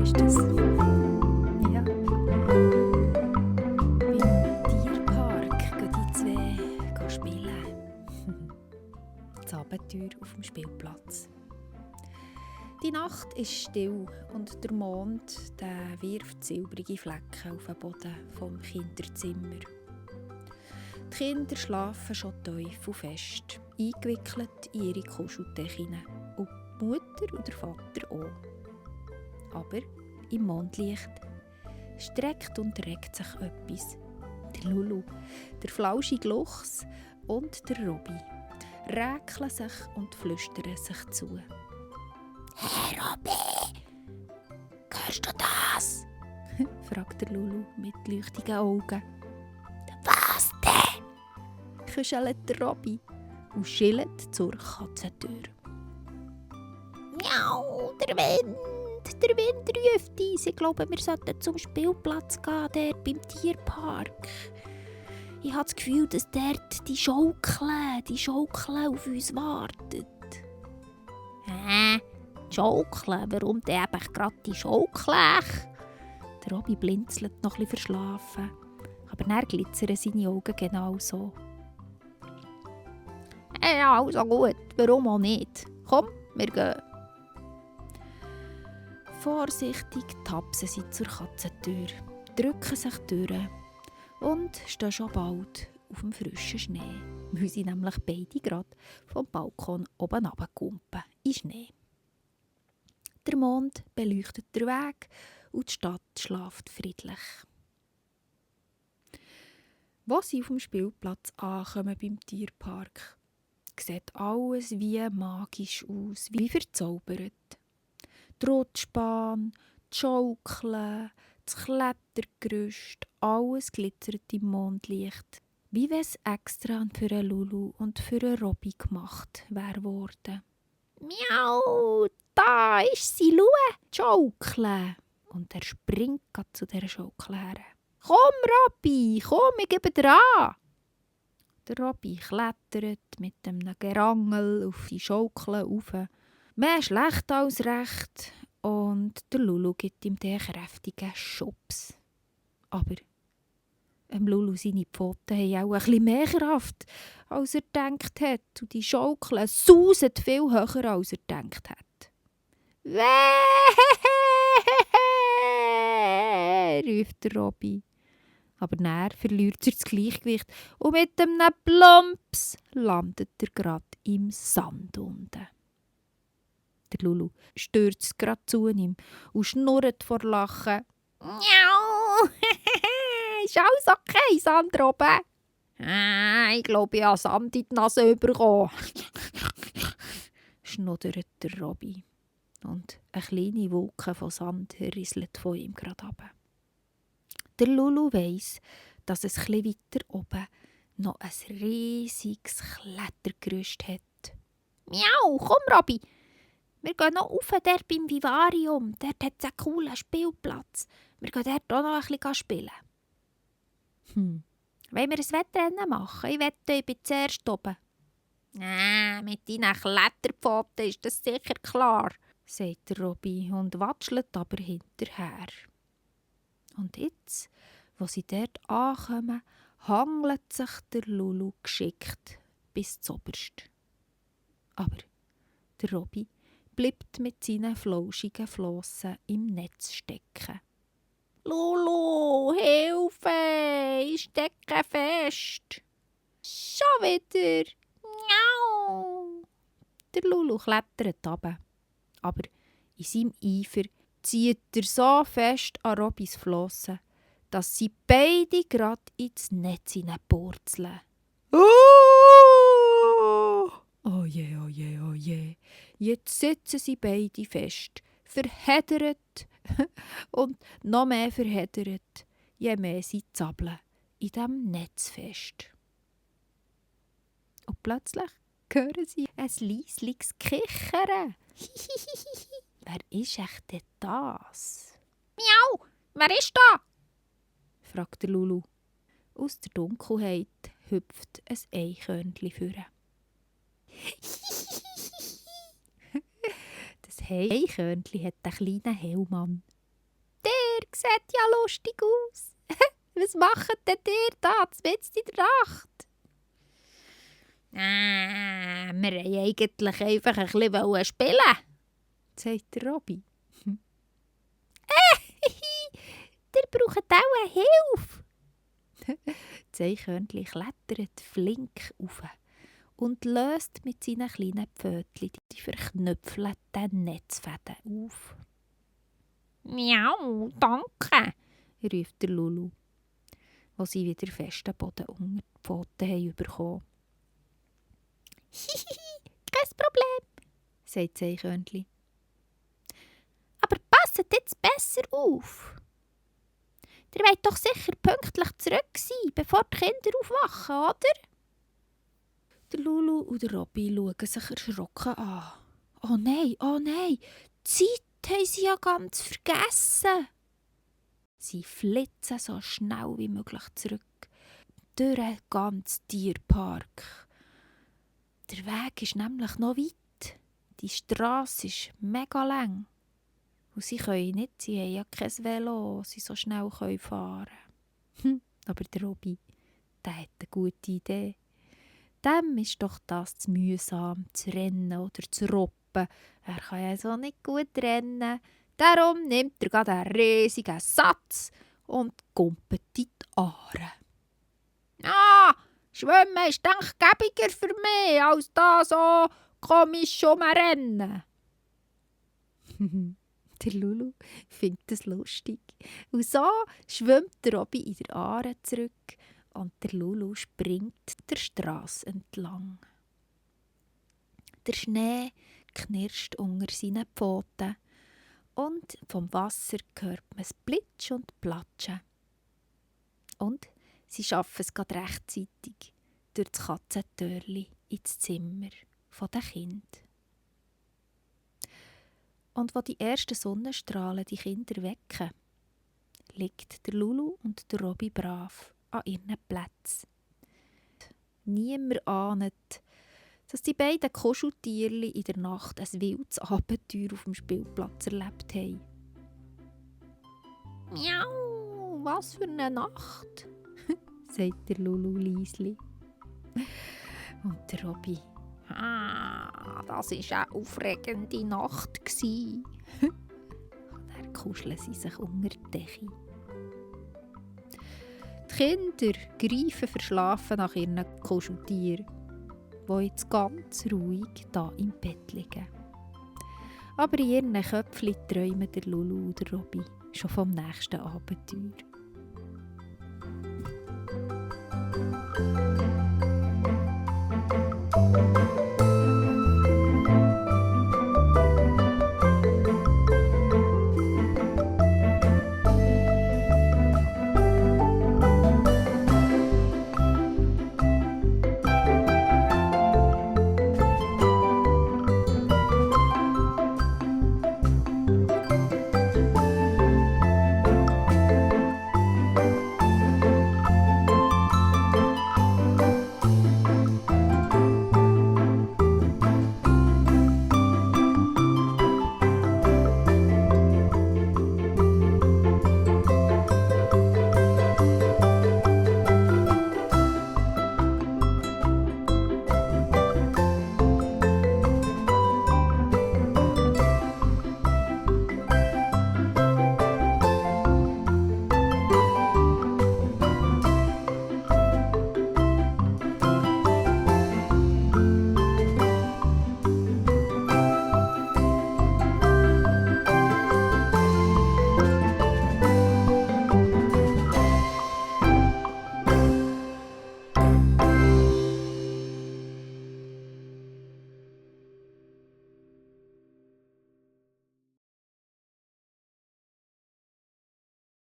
ist das? Ja. Im Tierpark gehen die zwei spielen. Das Abenteuer auf dem Spielplatz. Die Nacht ist still und der Mond wirft silbrige Flecken auf den Boden vom Kinderzimmer. Die Kinder schlafen schon tief und fest, eingewickelt in ihre Kuscheldecken. Und die Mutter und der Vater auch. Aber im Mondlicht streckt und regt sich etwas. Der Lulu, der flauschige Luchs und der Robby räkeln sich und flüstern sich zu. «Hey Robby, hörst du das?» fragt der Lulu mit leuchtigen Augen. «Was denn?» kuschelt der Robby und schillt zur Katzentür. «Miau, der Wind ruft uns. Ich glaube, wir sollten zum Spielplatz gehen, dort beim Tierpark. Ich habe das Gefühl, dass dort die Schaukel auf uns wartet.» Schaukeln? Warum denn eben gerade die Schaukel? Der Robby blinzelt noch etwas verschlafen, aber dann glitzern seine Augen genauso. Ja, also gut, warum auch nicht? Komm, wir gehen. Vorsichtig tapsen sie zur Katzentür, drücken sich durch und stehen schon bald auf dem frischen Schnee, weil sie nämlich beide gerade vom Balkon oben runterkumpen in Schnee. Der Mond beleuchtet den Weg und die Stadt schläft friedlich. Wo sie auf dem Spielplatz ankommen beim Tierpark, sieht alles wie magisch aus, wie verzaubert. Die Rutschbahn, die Schaukeln, das Klettergerüst, alles glitzert im Mondlicht, wie wenn es extra für einen Lulu und für einen Robby gemacht wäre worden. «Miau, da ist sie, schau, die Schaukel!» Und er springt grad zu dieser Schaukel her. «Komm, Robby, komm, ich gebe dir an!» Der Robby klettert mit einem Gerangel auf die Schaukel rauf. Mehr schlecht als recht. Und der Lulu gibt ihm den kräftigen Schubs. Aber Lulu seine Pfoten haben auch ein bisschen mehr Kraft, als er gedacht hat. Und die Schaukel sausen viel höher, als er gedacht hat. «Weh!» ruft der Robby. Aber dann verliert er das Gleichgewicht und mit einem Plumps landet er gerade im Sand unten. Der Lulu stürzt gerade zu ihm und schnurrt vor Lachen. «Miau! Ist alles okay, Sand oben?» Ich glaube, ich habe Sand in die Nase bekommen», schnuddert der Robby. Und eine kleine Wolke von Sand rieselt von ihm gerade runter. Der Lulu weiss, dass es etwas weiter oben noch ein riesiges Klettergerüst hat. «Miau, komm, Robby! Wir gehen noch rauf, dort beim Vivarium. Dort hat es einen coolen Spielplatz. Wir gehen dort auch noch ein bisschen spielen.» Wollen wir ein Wettrennen machen? Ich wette, ich bin zuerst oben. Mit deinen Kletterpfoten ist das sicher klar, sagt der Robby und watschelt aber hinterher. Und jetzt, wo sie dort ankommen, hangelt sich der Lulu geschickt bis zuoberst. Aber der Robby bleibt mit seinen flauschigen Flossen im Netz stecken. «Lulu, Hilfe! Ich stecke fest!» «Schon wieder! Miau!» Der Lulu klettert runter. Aber in seinem Eifer zieht er so fest an Robbys Flossen, dass sie beide gerade ins Netz hineinpurzeln. Oh je, oh je, oh je. Jetzt sitzen sie beide fest, verheddert und noch mehr verheddert, je mehr sie zappeln in diesem Netz fest. Und plötzlich hören sie ein leisliches Kichern. «Wer ist echt denn das?» «Miau, wer ist da?» fragt der Lulu. Aus der Dunkelheit hüpft ein Eichhörnchen führen. Das Eichhörnchen hat einen kleinen Helm an. sieht ja lustig aus. Was macht denn ihr da, mitten in der Nacht? Wir wollten eigentlich einfach ein bisschen spielen, sagt der Robby. Ihr braucht auch eine Hilfe. Das Eichhörnchen klettert flink auf und löst mit seinen kleinen Pfötchen die verknüpfelten Netzfäden auf. «Miau, danke!» ruft der Lulu, wo sie wieder festen Boden unter die Pfoten bekommen. «Hihihi, kein Problem», sagt das Eichhörnchen. «Aber passet jetzt besser auf! Ihr wollt doch sicher pünktlich zurück sein, bevor die Kinder aufwachen, oder?» Der Lulu und der Robby schauen sich erschrocken an. Oh nein, die Zeit haben sie ja ganz vergessen. Sie flitzen so schnell wie möglich zurück, durch den ganzen Tierpark. Der Weg ist nämlich noch weit. Die Strasse ist mega lang. Und sie können nicht, sie haben ja kein Velo, sie so schnell fahren können. Aber der Robby, der hat eine gute Idee. Dem ist doch das zu mühsam, zu rennen oder zu robben. Er kann ja so nicht gut rennen. Darum nimmt er gerade einen riesigen Satz und kumpelt in die Aare. Schwimmen ist gäbiger für mich, als da so komisch rumrennen. Der Lulu findet es lustig. Und so schwimmt der Robby in der Aare zurück und der Lulu springt der Strasse entlang. Der Schnee knirscht unter seinen Pfoten und vom Wasser hört man es Plitsch und Platschen. Und sie schaffen es gerade rechtzeitig durch das Katzentürli ins Zimmer der Kinder. Und wo die ersten Sonnenstrahlen die Kinder wecken, liegt der Lulu und der Robby brav an ihren Plätzen. Niemand ahnt, dass die beiden Kuscheltierchen in der Nacht ein wildes Abenteuer auf dem Spielplatz erlebt haben. «Miau, was für eine Nacht!» sagt der Lulu leisli. Und der Robby: «Das war eine aufregende Nacht.» Und dann kuscheln sie sich unter die Decke. Die Kinder greifen verschlafen nach ihren Kuscheltieren, die jetzt ganz ruhig da im Bett liegen. Aber in ihren Köpfchen träumen der Lulu und der Robby schon vom nächsten Abenteuer.